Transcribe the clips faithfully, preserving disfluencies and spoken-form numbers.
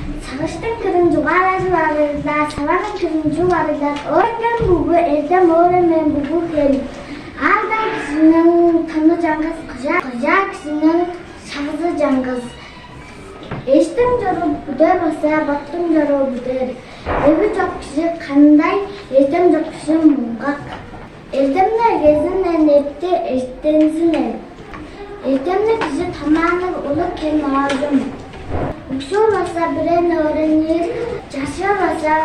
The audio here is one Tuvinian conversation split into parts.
Сагыштың кырын чугаалажып алырда, саваның кырын чуп алырда, өөренген бүгү эртем, өөренмээн бүгү хем. Аалда кижиниң тыны чаңгыс, кыжа, кыжа кижиниң шагызы чаңгыс. Эштиң чоруу бүдер болза, боттуң чоруу бүдер. Эви чок кижи кандай, эртем чок кижи муңгак. Эртемни эгезинден эрте эртензинен. Эртемни кижи тамаанныг улуг хем оожум. Уксуур болза, бирээни өөренир, чашыыр болза,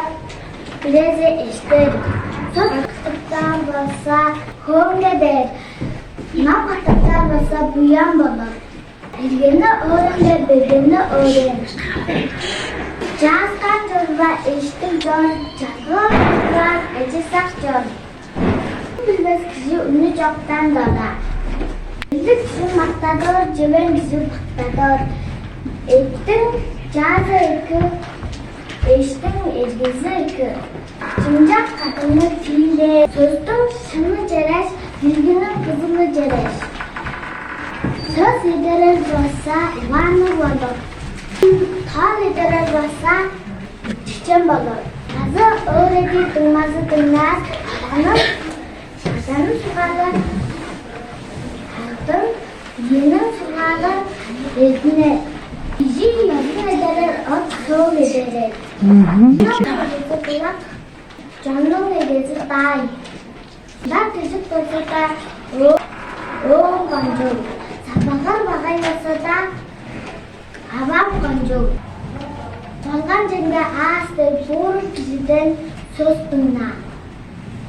бирээзи эштер. Сот кыттыптаар болза, хөөн кедер. Ынак кыттыптаар болза, буян болур. Бергени өөренме, бергени өөрен. Чааскаан чорба эштиг чор, чазыган чорба эчи-сак чор. Билбес кижи үнү чоктан дора. Билдиг кижи мактадыр, чевен кижи мактадыр. Эттиң чаазы эки, эштиң эргези эки. Чымчак кадыңны тиилээр, сөстүң шыны череш, билгиниң кызылы череш. Сөс эдерер болза, угаанныг болур. Тал эдерер болза, чечен болур. Азы өөредир дуңмазы дыңнаар, аданың, аданың сугаалы, артын, иениң сугаалы эртинер. Кижи ёзун эдерер, от-соол эдерер. Мгм. Чоннуң эгези кулак, чоннуң эгези даай. Ынчан кижи болза-даа, өө-, өөм кончуг, сапагар багай болза-даа, авам кончуг. Чалган черге аас дег, бууру кижиден сөс дыңна.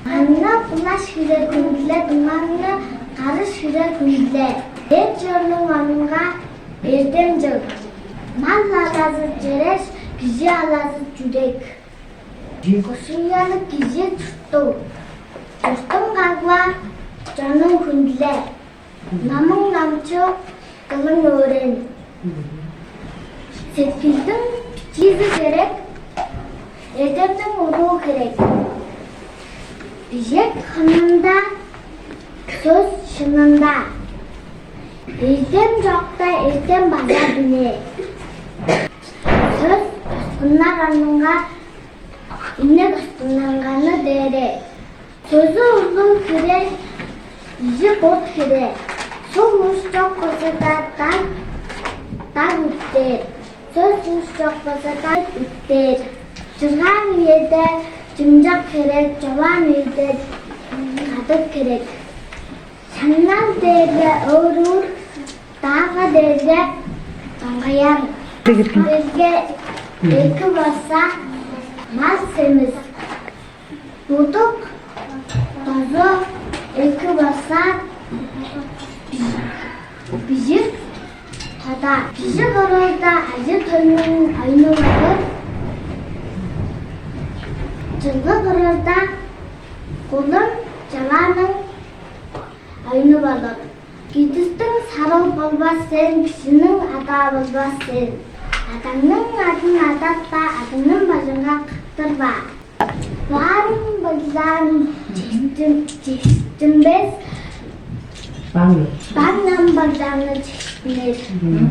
Анны булаш хире хүндүле, дуңмаңны карыш хире хүндүле. Эт-чоннуң орнунга эртем чыгып. Мал алазы череш, кижи алазы чүдек. Кушуяны кижи чурттуг. Чуртуң кагба, чонуң хүндүле. Номуң номчу, дылың өөрен. Сеткилдиң бичиизи херек, эртемниң улуу херек. Бижек хынында, сөс шынында. Эртем чокта эртем база биле. Сөс тосхуннар орнунга инек тосхуннанганы дээре. Сөзү улуг хире, кижи бот хире. Суг ууш чок болза-даа, даг, даг үптээр. Сөс ууш чок болза-даа, үптээр. Чыргаан үеде чымчак херек, човаан үеде кадык херек. Шаңнал дээрге өөрүүр, даага дээрге доңгаяр. Дээрге эки болза, мал семис. Будук дозу эки болза, бижик тода. Кижи кырыырда, ажы-төлүнүң оюну болур. Чылгы кырыырда, кулун чалааның оюну болур. Кидистиң сарыг болбас сен, кижиниң адаа болбас сен. Адаңның адын адатпа, адыңның бажынга кыттырба. Баарын бажаан чештин-, чештинмес, Баң. Баңнан бажааны чештинер. Мгм.